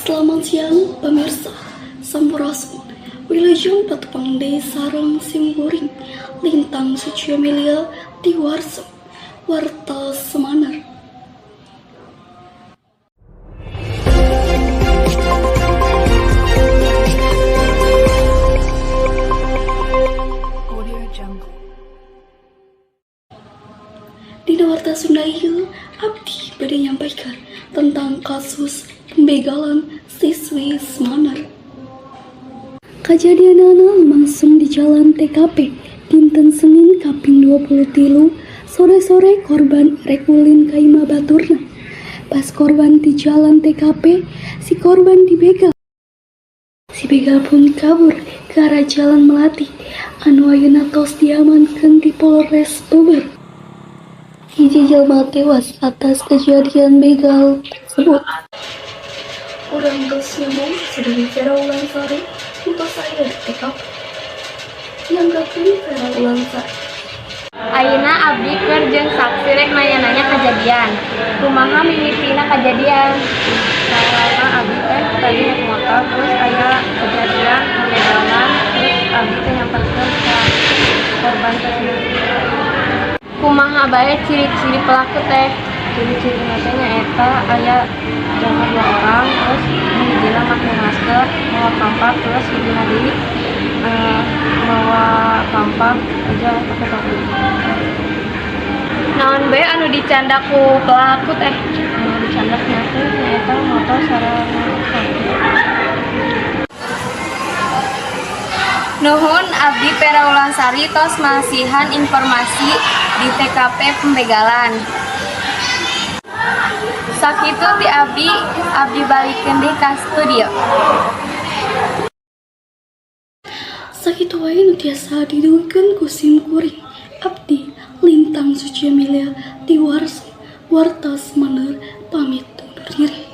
Selamat siang pemirsa, Sampurasun. Wilujeng patepang deui sareng simkuring Lintang Suci Emilia di Warsa Warta Semanar. Audio Jungle. Dina Warta Sunda ieu abdi bade nyampaikan tentang kasus pembegalan siswi Semanar. Kajadianana langsung di Jalan TKP dinten Senin kaping 23 sore-sore korban rek ulin ka imah baturna. Pas korban di Jalan TKP, si korban dibegal. Si begal pun kabur ke arah Jalan Melati anu ayeuna tos diamankeun di Polres Beber. Hiji jelma tewas atas kejadian begal tersebut. Urang tos nyambung saudari Vera Ulansari nu tos aya di TKP. Nyanggakeun Vera Ulansari. Ayeuna abdi keur jeung saksi rek nanya-nanya kejadian. Kumaha mimitina kejadian? Soalna abdi teh tadi naik motor, terus aya kejadian pembegalan, terus abdi teh nyamperkeun ka korban tersebut. Kumaha bae ciri-ciri pelaku teh? Ciri-ciri teh nyaeta aya jalma dua orang, terus nu hijina make masker, mawa kampak, terus hijina deui mawa kampak aja pakai topi. Naon bae anu dicandak ku pelaku teh? Anu dicandak nya teh nyaeta motor sareng HP. Nuhun, abdi Vera Ulansari tos masihan informasi di TKP pembegalan. Sakitu ti abdi, abdi balikeun deui ka studio. Sakitu wae nu tiasa didugikeun ku sim kuring. Abdi Lintang Suci Emilia di Warsa Warta Semanar pamit undur diri.